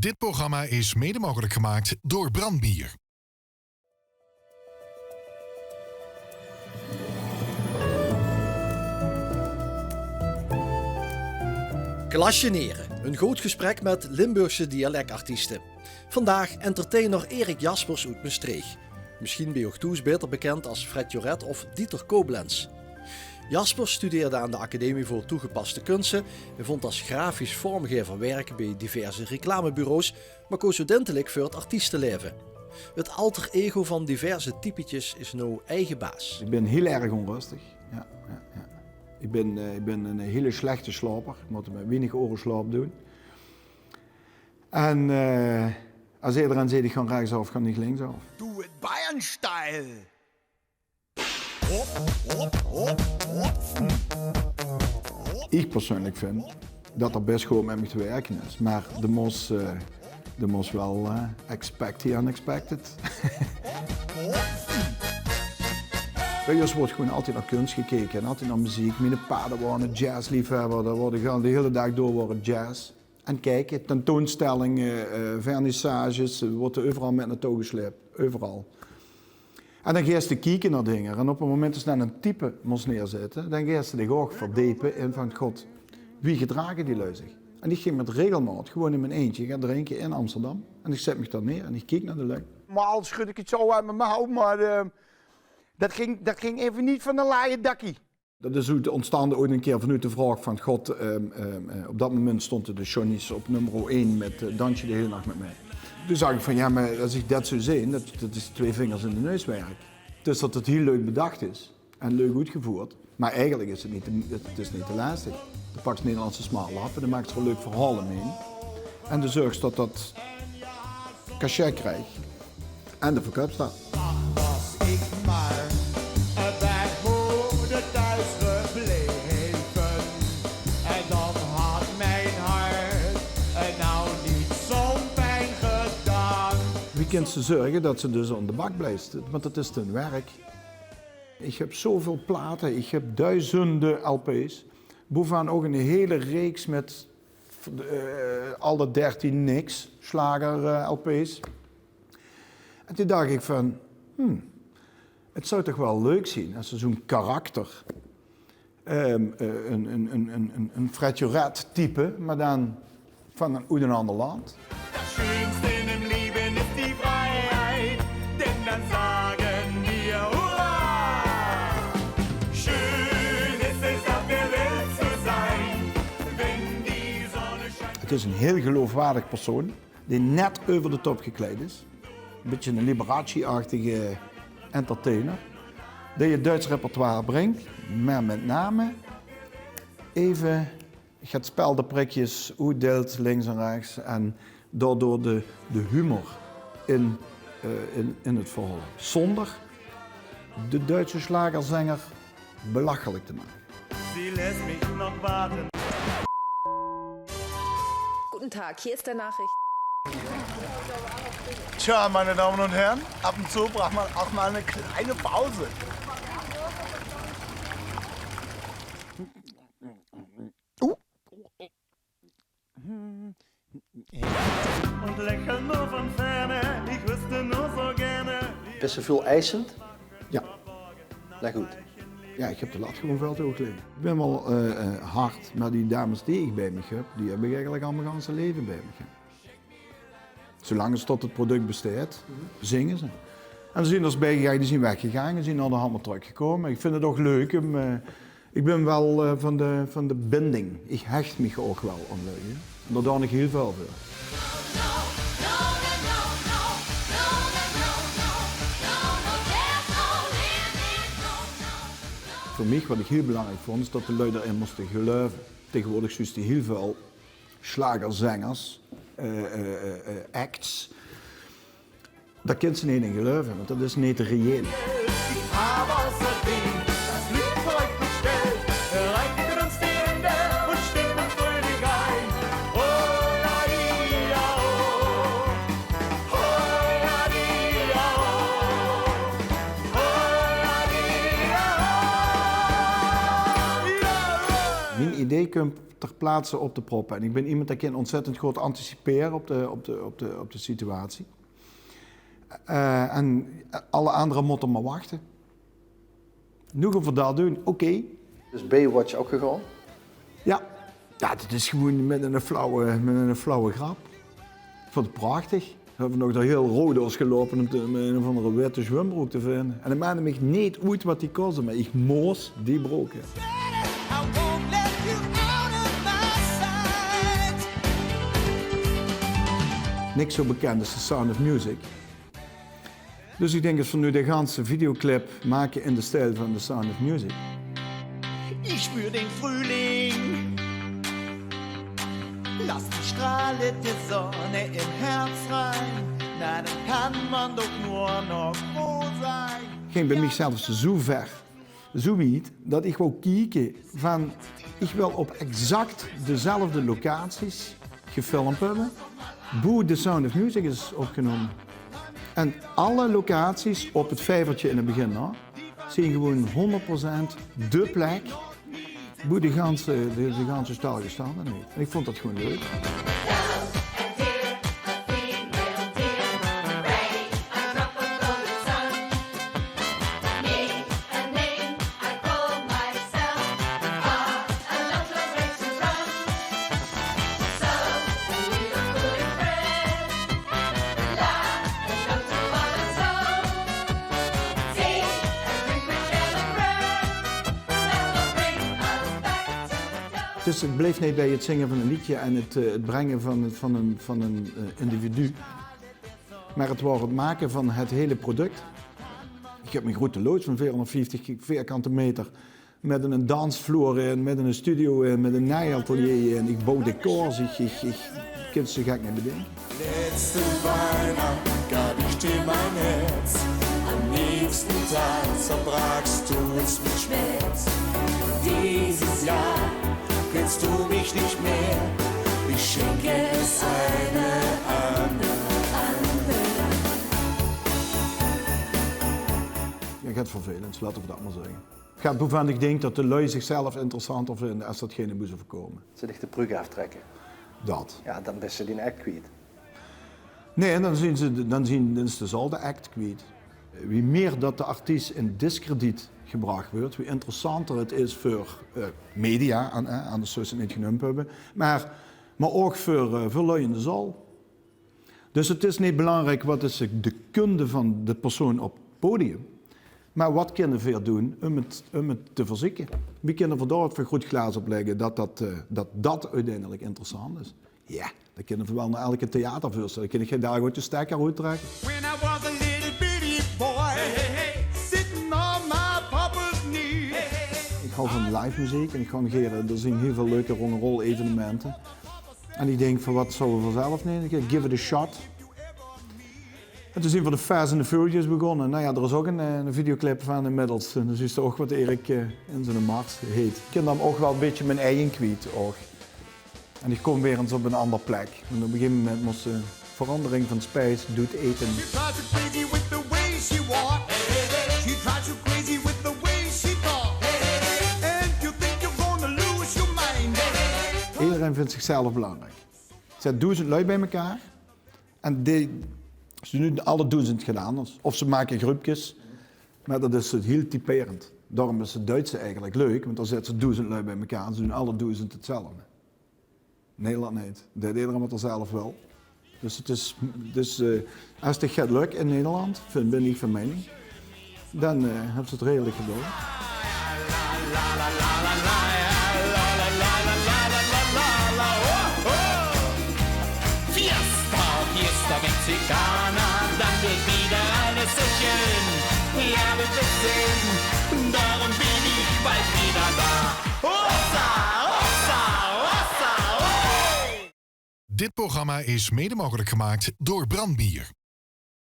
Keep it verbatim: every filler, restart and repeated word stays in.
Dit programma is mede mogelijk gemaakt door Brandbier. Klasjenere, een good gesprek met Limburgse dialectartiesten. Vandaag entertainer Erik Jaspers oet Mestreech. Misschien bie uch thoes beter bekend als Fred Joret of Dieter Koblenz. Jaspers studeerde aan de Academie voor Toegepaste Kunsten en vond als grafisch vormgever werk bij diverse reclamebureaus, maar koos oeteindelik veur het artiesteleven. Het alter ego van diverse typetjes is now eige baas. Ik bin hiel erg onrustig. Ja, ja, ja. Ik bin, eh, ik bin een hele slechte slaoper. Ik mót 't met weinig ore slaop doon. En, eh, as ederein zeet, ich gaon rechtsaof, gaon ich linksaof. Do it Bayern-style. Hop, hop, hop, hop. Ich persuuenlik vind det d'r bès good mit mich te wirke is. Mer de mós, eh, de mós waal, eh, expect the unexpected. Bie ós woort gewoon altied nao kuns gekeke en altied nao meziek. Miene pa, dae waor eine jazzliefhebber, dae woort de, de hiele daag door woort 't jazz. En kieke, tentoonstellinge, eh, vernissages, eh, woort d'r euveral mit naotouw gesleep. Euveral. En dan geis te kieke nao dinger. En op 't moment des te dan ein type mós neerzètte, dan geis te dich ouch verdepe in van: God, wie gedrage die lui zich? En ich ging mit regelmaot gewoon in mien eintje gaon drinke in Amsterdam. En ich zèt mich dao neer en ich kiek nao de lui. Normaal sjud ich 't zo oet mien mouw, mer, eh, det ging, det ging effe neet van de lage dakkie. Det is oet, óntstande ooit ein kier vanoet de vraog van: God, ehm, ehm, eh, op det moment stónge de Johnny's op nummer ein mit, eh, Dans je de hele nacht met mij. Toen zag ich van: ja, mer as ich det zo zeen, det, det is twee vingers in de neus werk. Dus det 't hiel leuk bedach is en leuk oetgeveurd, mer eigelik is 't neet de, 't is neet de lèste. De paks Nederlandse smaallap en de maaks d'r ein leuk verhaol ómhaer. En de zörgs det det cachet krieg. En de verkoup steit. Ach, was ik maar bij moeder thuis gebleven, en dan had mijn hart nou niet zo'n pijn gedaan. Wie kins te zörge det se dus aan de bak blijfs? Want det is dien werk. Ich höb zoväöl plate, ich höb duizende lp's, boevenaan ouch ein hele reeks mit eh, al de dertien niks, sjlager, eh, lp's. En toen dach ich van: hm, 't zou toch waal leuk zeen as se zo'n karakter, ehm, eh, ein, ein, ein, ein, ein Fred Joret type, mer dan van ein, oet ein ander land. Das Schönste im Leben ist die Freiheit, denn dann sagen wir Hurra! Schön ist es, auf der Welt zu sein, wenn die Sonne scheint. Het is ein hiel geloofwaardig persoon dae net euver de top gekleid is. Ein bietje ein Liberace-achtige entertainer. Dae 't Duits repertoire bringk, mer mit name effe get speldeprikjes oetdeilt links en rechts en daodoor de, de humor in, eh, in, in 't verhaol. Zónger de Duitse sjlagerzenger belachelijk te make. Sie lässt mich noch warten. Guten Tag, hier ist der Nachricht. Tja, meine Damen und Herren, ab und zu braucht man auch mal eine kleine Pause. Und lächeln nur von ferne, ich wüsste nur so gerne. Bès se väöl eisend? Ja. Leg oet. Ja, ich höb de lat gewoon väöl te hoog ligke. Ich bin waal, eh, eh, hard, mer die dames die ich bie mich höb, die höb ich eigelik al mien ganse laeve bie mich, hè. Zolang es tot 't product besteit, zinge ze. En d'r zeen d'r bie gegange, die zeen weggegange, zeen naoderhand weer trökgekómme. Ich vind 't ouch leuk óm, eh, ich bin waal, eh, van de, van de binding. Ich hech mich ouch waal aan lui, hè. En dao doon ich hiel väöl veur. Veur mich, waat ich hiel belangriek vónj, is det de lui d'rin móste geluive. Taegewoordig zuus te hiel väöl sjlagerzengers, eh, eh, eh, eh, acts. Dao kins se neet in geluive, want det is neet reëel. Ich hab außerdem das Lied für euch bestellt. Reicht ihr uns die Hände und stimmt uns fröhlich ein. Holla, di, ja, oh. Holla, di, ja, oh. Holla, di, ja, oh. Mien idee kump ter plaatse op te proppe. En ich bin iemes dae kin ontzettend good anticipere op de, op de, op de, op de situatie. Eh, en alle andere mótte mer wachte. Noe gaon v'r dat doon, oké. Is Baywatch ouch gegaon? Jao. Jao, dat is gewoen mit 'n flauwe, mit 'n flauwe grap. Ich vónd 't prachtig. Höbbe v'r nog door hiel Rodos geloupe óm de, ein of anger witte zwumbrook te vinje. En 't maakde mich neet oet wat die kosde, mer ich mós die brook höbbe. Niks zo bekènd is The Sound of Music. Dus ich dink, es v'r noe de ganse videoclip make in de stijl van The Sound of Music. Ich spür den Frühling. Lass die Strahle der Sonne im Herz rein. Na, dann kann man doch nur noch froh sein. Ging bie mich zelfs zo wied, zo wied, dat ich wou kieke van, ich wil op exact dezelfde locaties gefilmp höbbe, boe The Sound of Music is opgenómme. En alle locaties op 't vijvertje in 't begin, hè, zien gewoen hónderd procent de plek boe de ganse, de, de ganse stal gestande heet. En ich vónd dat gewoen leuk. Dus 't bleef neet bie 't zinge van e leedje en 't, eh, 't bringe van, van 'n, van 'n, eh, individu. Mer 't waor 't make van 't hele product. Ich höb 'n groete loods van veerhónderdvieftig vierkante meter. Mit 'n dansvloer in, mit 'n studio in, mit 'n naaiatelier in. Ich bouw decors, ich, ich, ich kin 't zo gek neet bedinke. Letzte Weihnacht gab ich dir mein Herz. Am nächsten Tag zerbrachst du es mit Schmerz. Dieses Jahr kennst du mich nicht mehr. Ich schenke es eine andere. Jao, get vervelends, laote v'r dat mer zègke. Get boevan ich dink dat de lui zichzelf interessanter vinde es dat gene boe ze veur kómme. Ze dich de pruuk aaftrèkke. Dat. Jao, dan bis se dien act kwiet. Nae, dan zien ze, dan zien, dan is de zaal de act kwiet. Wie mier dat de artiest in diskrediet gebrach weurt, wie interessanter 't is veur, eh, media, aan, eh, anders zouws se 't neet geneump höbbe, mer, mer ouch veur, eh, veur lui in de zaal. Dus 't is neet belangriek wat is de kunde van de persoon op 't podium, mer wat kinne veer doen um 't, um 't te verzieke. Wie kinne veer dao 't vergroetglaas op lègke dat dat, eh, dat dat oeteindelik interessant is? Jao, dan kinne veer waal nao elke theaterveurstelling, kinne geer dao good de stekker oettrèkke. When I was a little bitty boy, sitting on my papa's knee. Ich haw van live meziek en ich gaon gaer, d'r zien hiel väöl leuke rock'n'roll evenemente. En ich dink van, wat zouwe v'r zelf neet? Give it a shot. En toen zien v'r de Fast and the Furious begós. Nou jao, d'r is ouch ein, eh, ein videoclip van inmiddels. En dan zuus se ouch wat Erik, eh, in zien mars heet. Ich kin dan ouch waal ein bietje mien eige kwiet ouch. En ich kóm weer ins op ein anger plek. En op ein gegaeve moment mós se verandering van spies doet eten. She drives you crazy with the way she walks. She drives you crazy with the way she talks. And you think you're gonna lose your mind. Ederein vindj zichzelf belangriek. Zèt doezend lui bie-ein en die, ze doen alle doezend get anders. Of ze make gruupkes, mer dat is hiel typerend. Daorum is 't Duitse eigelik leuk, want dan zèt ze doezend lui bie-ein en ze doen alle doezend 'tzelfde. Nederland neet. Deit ederein wat 'r zelf wil. Dus 't is, dus, eh, es dich get lök in Nederland, vin, bin ich van meining, dan, eh, höbs se 't redelik gedaon. Fiesta, fiesta mexicana, dan wird wieder alles so schön. Ja, wir wissen, darum bin ich bald wieder da. Hossa, hossa, hossa, hossa. Dit programma is mede mogelijk gemaakt door Brand Bier.